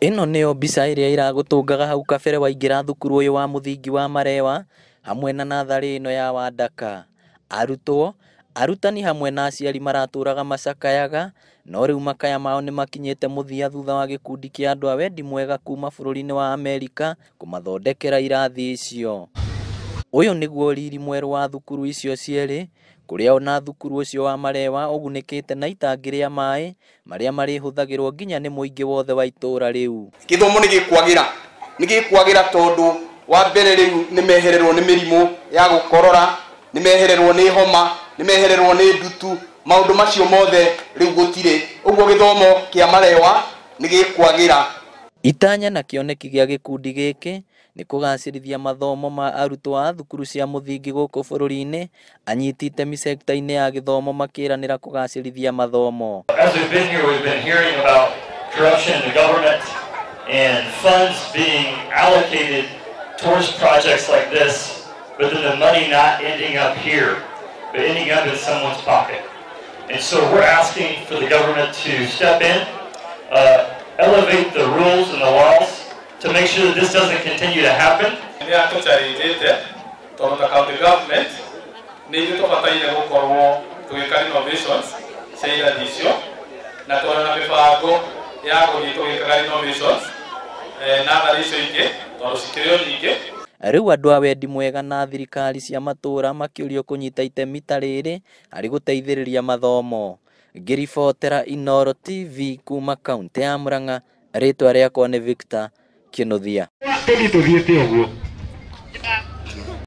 Ĩno nĩyo mbica ĩrĩa ĩragũtũngaga hau kabere waingĩra thukuru ũyũ wa mũthingi wa Marewa hamwe na natharĩ ĩno ya Wandaka. Arutwo, arutani hamwe na aciari maratũraga macakayaga, no rĩu makaya mao nĩ makinyĩte mũthia thutha wa gĩkundi kĩa andũ a wendi mwega kuma bũrũri-inĩ wa Amerika kũmathondekera irathi icio. Ũyũ nĩguo riri mwerũ wa thukuru icio cierĩ, kũrĩa ona thukuru ũcio wa Marewa ũgunĩkĩte na itangi rĩa maĩ marĩa marĩhũthagĩrwo nginya nĩ mũingĩ wothe wa itũũra rĩu. Gĩthomo nĩ gĩkwagĩra, nĩ gĩkwagĩra tondũ wa mbere rĩu nĩ mehererwo nĩ mĩrimũ ya gũkorora, nĩ mehererwo nĩ homa, nĩ mehererwo nĩ ndutu, maũndũ macio mothe rĩu gũtirĩ. Ũguo gĩthomo kĩa Marewa nĩ gĩkwagĩra. Itanya na kĩoneki gĩa gĩkundi gĩkĩ nĩ kũgacĩrithia mathomo ma arutwo a thukuru cia mũthingi gũkũ bũrũri-inĩ, anyiti itemi sekta-inĩ ya gĩthomo makĩranĩra kũgacĩrithia mathomo. As we've been here, we've been hearing about corruption in the government and funds being allocated towards projects like this, but then the money not ending up here, but ending up in someone's pocket. And so we're asking for the government to step in, elevate the rules and the laws to make sure that this doesn't continue to happen. Nĩ atũcarĩnjĩte tondũ ta county government nĩ ithuĩ tũbataire gũkorwo tũgĩka renovations cia irathi icio, na tũrĩ na mĩbango ya gũthiĩ tũgĩkaga renovations natharĩ icio ingĩ tondũ cikĩrĩ o nyingĩ. Rĩu andũ a wendi mwega na thirikari cia matũũra makĩũrio kũnyita itemi ta rĩrĩ harĩ gũteithĩrĩria mathomo. Ngĩribotera Inooro TV kuma kaunti ya Murang'a, rĩtwa rĩakwa nĩ Victor Kinuthia. Tũthiĩ tũthiĩte ũguo.